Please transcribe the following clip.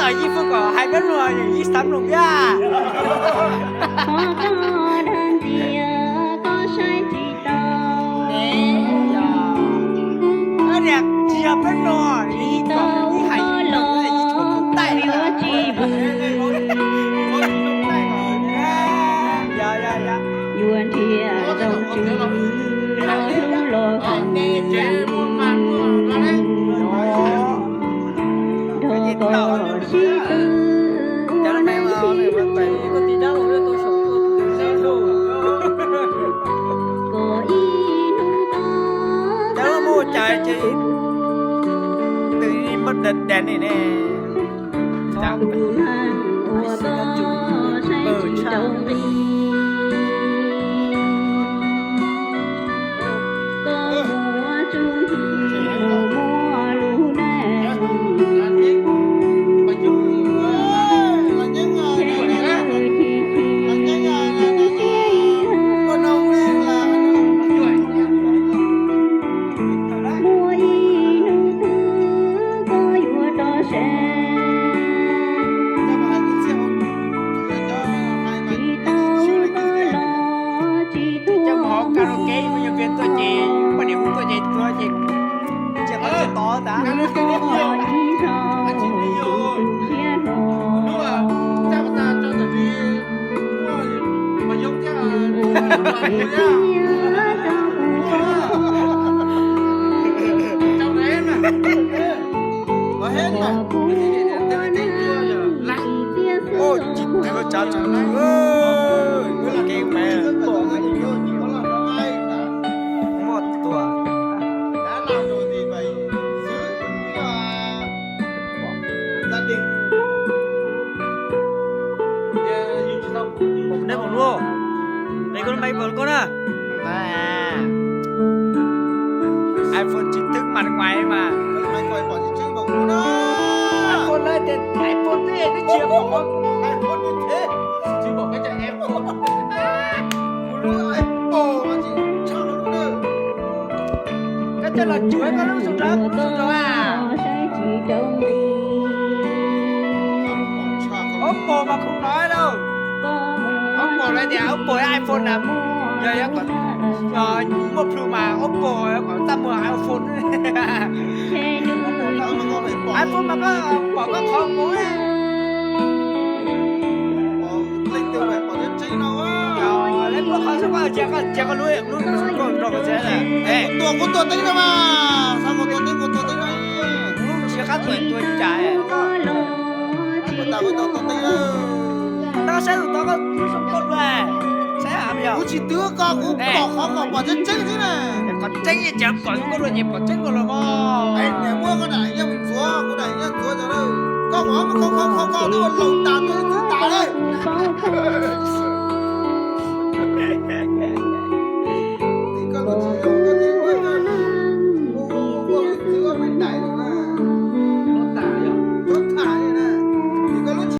Yij Fwj kom hais dab laug, Yij Xav Nploos thiab. Niam, tsis yog peb no, Yij kom Yij hais Yij Nploos, Yij tshuav tus taij. Yuav nrhiav zoo tswv los hlub los hais. Cov muaj cai ces twb muab dev dev li ne. Muaj ib hnub twg koj yuav rov sawv, tsis tau koj los tsis tuaj. Coj mus hauv karaoke, yog kawg tuaj ces poj niam kuj tuaj ces tuaj ces tsis tau tod tas. Ib zaug tus siab hluas. Ua tsis twg tsav tsis twg, wb los kev mas muaj tuaj. Neb mus lub, es koj lub maib npaum koj na. iPhone tsis twb mas kuais mas. iPhone lawv tias iPhone twb twb tsis pom, iPhone twb tsis pom, koj coj los cuav koj lub xu rau kuv lub xu rau a. Oppo mas khoom no lauj. Oppo lawv tias Oppo iPhone na, yog yog kom muaj plhu mas Oppo kom txaj muag iPhone. iPhone mas koj pom koj qhov mus. Lawv muab qhov xwb koj cia koj cia koj lub lub koj rau koj txiv. Tua kuv tua teb no mas, xav kuv tua teb kuv tua teb no. Lub tsis qab tuam tua cas. Kuv tua kuv tua tua teb. Tab saib tus tod koj tus zoo nkauj dua, saib hab yog. Kuv tsis twv koj, kuv pom qhov kom pom tseeb tseeb xwb na. Qhov tseeb ces pom zoo nkauj dua ces pom tseeb koj los mas. Niam muab koj daim nyob mus ntxuav, kuv daim nyob ntxuav cov, koj mus kho kho kho koj twb ua laus tas twb txwv tas lawm.